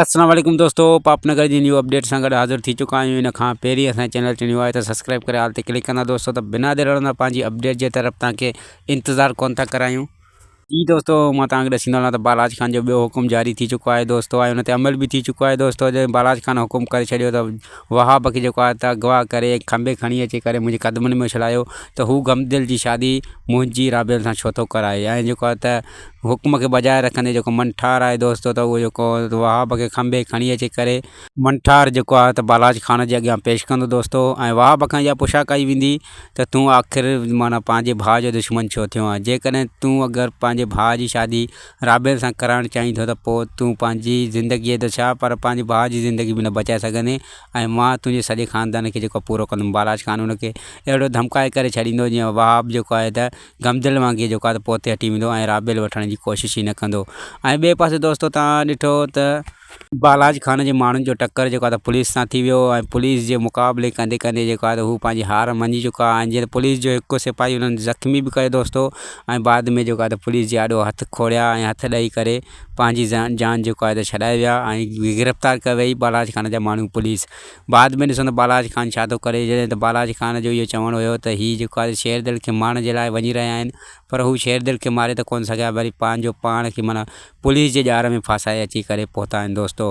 السلام عليڪم دوستو پاپ نگر جي نيو اپڊيٽ سان گڏ حاضر ٿي چڪا آهيون ان کان پهرين اسان چينل تي نيو آهي ته سبسڪرائب ڪري آل تي ڪلڪ ڪندا دوستو ته بنا دير هلندا پنهنجي اپڊيٽ جي طرف تان کي انتظار ڪون ٿا ڪرايون. جي دوستو مان توهان کي ڏسيندو هلان ته بالاچ خان جو ٻيو حڪم جاري ٿي چڪو آهي دوستو ۽ ان تي عمل به ٿي چڪو آهي دوستو جڏهن بالاچ خان حڪم ڪري ڇڏيو ته وهاب کي جيڪو آهي ته اغوا ڪري کنڀي کڻي اچي ڪري منهنجي قدمن ۾ اڇلايو ته هو غمدل جي شادي منهنجي رابيل سان ڇو ٿو ڪرائي ۽ جيڪو آهي ته حڪم کي بجاء رکندي جيڪو منٺار آهي دوستو ته اهو جيڪو وهاب کي کنڀي کڻي اچي ڪري منٺار جيڪو آهي ته بالاچ خان جي اڳيان پيش ڪندو دوستو ۽ وهاب کان اها پڇا ڪئي ويندي ته تون آخر معنيٰ پنهنجي ڀاء جو دشمن ڇو ٿيو آهين جيڪڏهن تون اگر پنهنجي ڀاء جي شادي رابيل سان ڪرائڻ چاهين ٿو ته پوء تون پنهنجي زندگيء ته ڇا پر پنهنجي ڀاء جي زندگي به نه بچائي سگهندين ۽ مان تنهنجي سڄي خاندان کي جيڪو پورو ڪندم بالاچ خان ان کي اهڙو ڌمڪائي ڪري ڇڏيندو جيئن وهاب جيڪو آهي ته غمدل وانگي جيڪو آهي ته پوئتي هٽي ويندو ۽ رابيل وٺڻ جي ڪوشش ئي نه ڪندو ۽ ٻئي پاسي دوستو توهان ڏٺو ته بالاچ خان جي ماڻهن جو ٽڪر جيڪو آهي ته پوليس سان ٿي ويو ۽ پوليس جي مقابلي ڪندي ڪندي جيڪو آهي ته هو پنهنجي هار مڃي چڪا آهن جيئن ته پوليس جو هڪ سپاهي انهن زخمي به ڪيو دوستو ۽ بعد ۾ جيڪو آهي ته پوليس جي آڏو هٿ کوڙيا ۽ هٿ ڏئي ڪري پنهنجي جان جيڪو آهي ته ڇڏائي ويا ۽ گرفتار ڪئي وئي بالاچ خان جا ماڻهو پوليس بعد ۾ ڏسون ته بالاچ خان ڇا ٿو ڪري جڏهن ته بالاچ خان جو اهو چوڻ هيو ته هي جيڪو آهي شير دل کي مارڻ جي لاء وڃي رهيا آهن پر هو شير دل کي ماري ته ڪونه سگهيا وري پنهنجو پاڻ کي معنيٰ پوليس جي ڄار ۾ ڦاسائي اچي ڪري پهتا آهن دوستو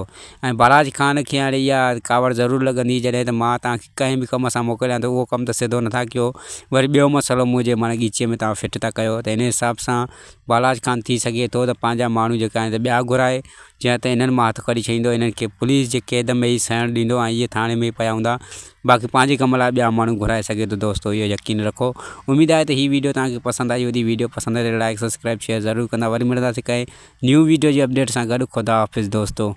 ۽ بالاچ خان کي هاڻي اها ڪاوڙ ضرور لڳندي جڏهن ته مان توهان کي ڪنهن به ڪم سان موڪليان ٿو اهو ڪم ته سڌو نٿا ڪيو وري ٻيو مسئلو منهنجي معنيٰ ڳچيء ۾ توهان فٽ ٿا ڪيو ته ان حساب سان بالاچ خان ٿي سگهي ٿو ته پنهنجا ماڻهو جيڪا آهن ته ٻيا گهرائي جيئن ته انهن مان هٿ ڪڍي ڇڏيندو، انهن کي پوليس جي قيد ۾ ئي سهڻ ڏيندو ۽ اهي ٿاڻي ۾ ئي پيا هوندا، باقي پنهنجي ڪم لاء ٻيا ماڻهو گهرائي سگهي ٿو دوستو اهو يقين رکو. اميد آهي ته هي ويڊيو توهان کي پسند آئي هوندي ويڊيو پسند آئي ته لائيڪ سبسڪرائيب شيئر ضرور ڪندا وري ملنداسين ڪنهن نيو ويڊيو جي اپڊيٽ سان گڏ خدا حافظ دوستو.